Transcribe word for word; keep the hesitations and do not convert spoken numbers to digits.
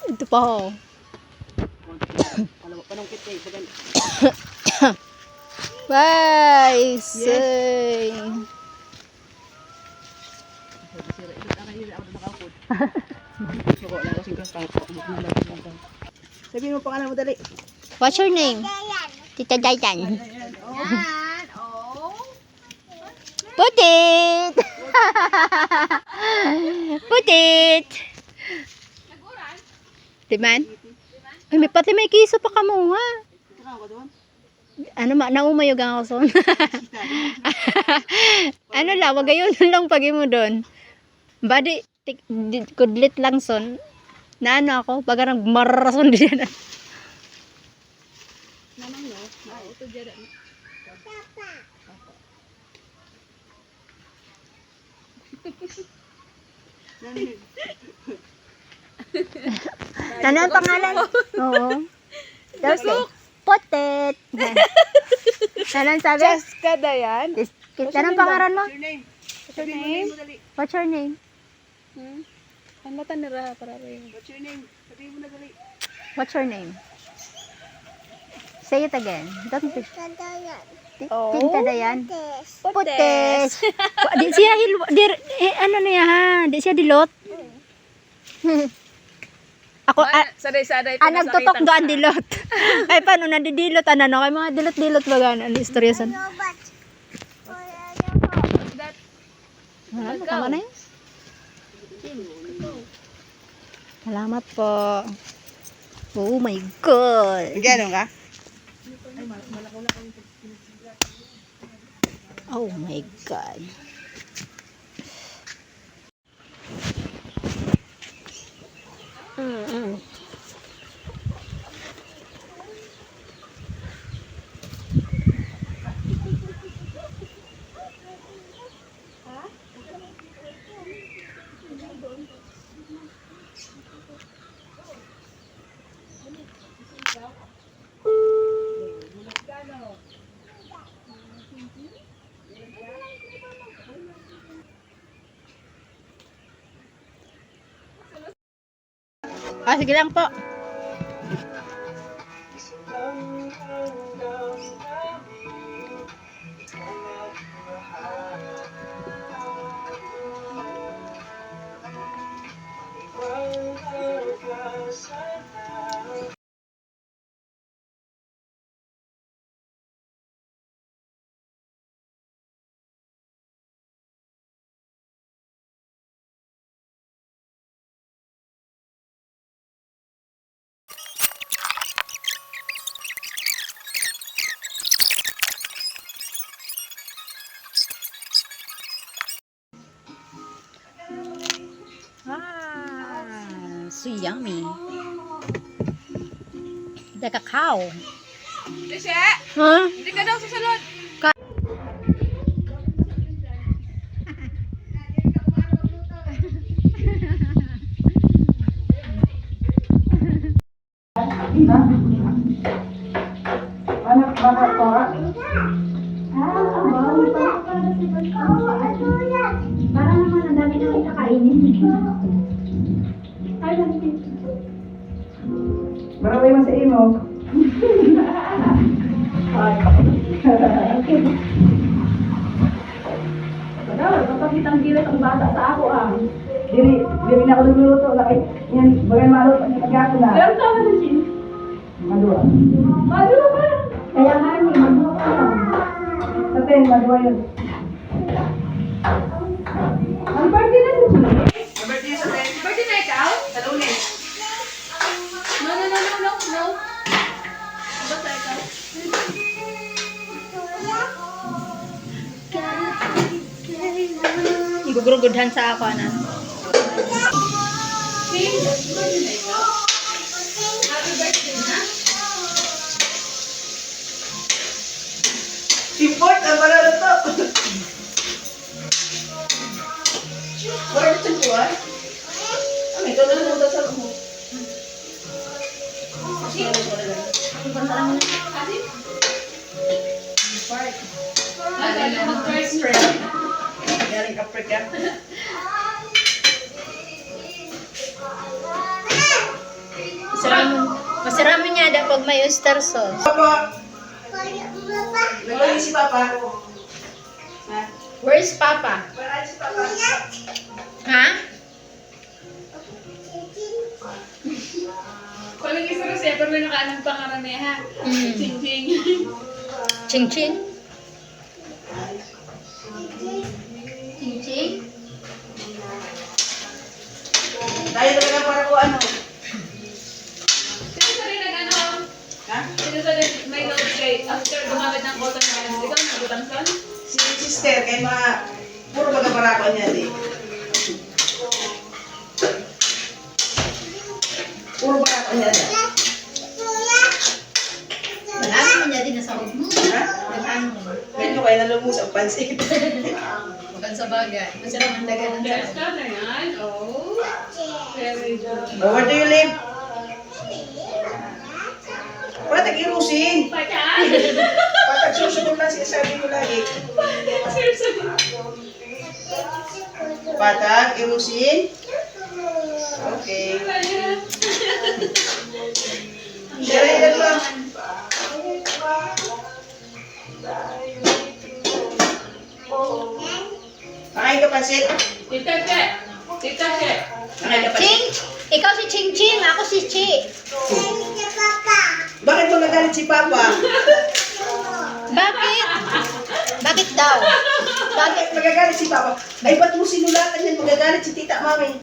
Ito pa ho. Bye, say. Sabihin mo pangalan mo, dali. What's your name? Tita Dayan. Putit! Putit! Di man? Ay, may pati may kiso pa kamo, ha? Ano ma, naumayog ako son. Ano la, wag ayon lang pag imo doon. Badi, tik-, di-, kudlit lang son. Na ano ako, baga nang marason diyan. Nanang no, na auto diyan. Ano ang pangalan? Oo. Jose. Putit. Ano ang sabi? Jessica Dayan. Jess-, ano ang pangalan mo? What's your name? What's your name? What's your name? Hmm? Ang mata nira para rin. What's your name? Sabihin mo na, dali. What's your name? Say it again. Don't be Tinta Dayan. Ti-, oh. Tinta Dayan. Putes. Putes. Putes. Wa-, di siya hil-, di, eh, ano niya ha? Di siya dilot. Ako, ah, saday-saday, ah, nagtutok gaan dilot. Ay, paano nadidilot? Ano, no? Kay mga dilot-dilot ba gaan? Ano, istorya san? Ano, tama na yun? Salamat po. Oh my God. Nag-ano ka? Oh my God. Mm-mm. Ah, sige lang po. Ah, so yummy. The cacao. Lisha! Ha? Hindi ka daw susunod. Ka- Anak, bata, tora. Ah, ang bawal pa. Para naman ang dami namin kakainin. Ay, lang. Maramay man sa imo. Ay. Wala, kapag kitang gilas ang bata sa ako, ah. Diri, diri na ako nagluluto, laki. Yan, bagay malo, pag ako na. Pero tama na, Chin. Madura. Madura pa. Kaya nga, eh, madura pa. Sa ten, madura yun. Ang birthday na sa Chin. Ang birthday sa ten. Birthday na ikaw? Sa Lunes. No, no, no, no, no, no. Basta ikaw. Igugurugudhan sa ako, ana. Import ang manalo to. Wala na siyang kuwan. Ano, ikaw na lang ang dasal mo. Galing Africa. Pag may oyster sauce. Papa. Nagpuli si Papa. Ha? Where's Papa? Ha? Kung isa kasi, pero may nakaanong pangarami, ha? Mm. Ching-ching. Ching-ching? Ching-ching? Tayo talaga para kung ano. Sino sa rin nag-ano? Ha? Sino sa rin may load kay after gumamit ng cotton buds? Ikaw, nabutang son? Si sister, kay ma-, puro baga para ako niya, di. Puro ba ako niya na? Nag-ano mo niya din sa mo? Ha? Nag-ano mo? Medyo kayo na lang mo sa pansit. Bukan sa bagay. Masarap ang dagan ng Yes, ka na yan. Oh. Very good. Oh, where do you live? Patag irusin. Patag. Patag susunod lang siya sabi mo lagi. Patag, seriously. Patag, irusin. Okay. Dali, dali lang. Nakain ka pansit? Tita Che. Tita Che. Nakain ka pansit? Ching, ikaw si Ching Ching, ako si Chi. Bakit magagalit si Papa? Bakit? Bakit daw? Bakit? Bakit magagalit si Papa? Ay, ba't mo sinulatan yan? Magagalit si Tita Mami.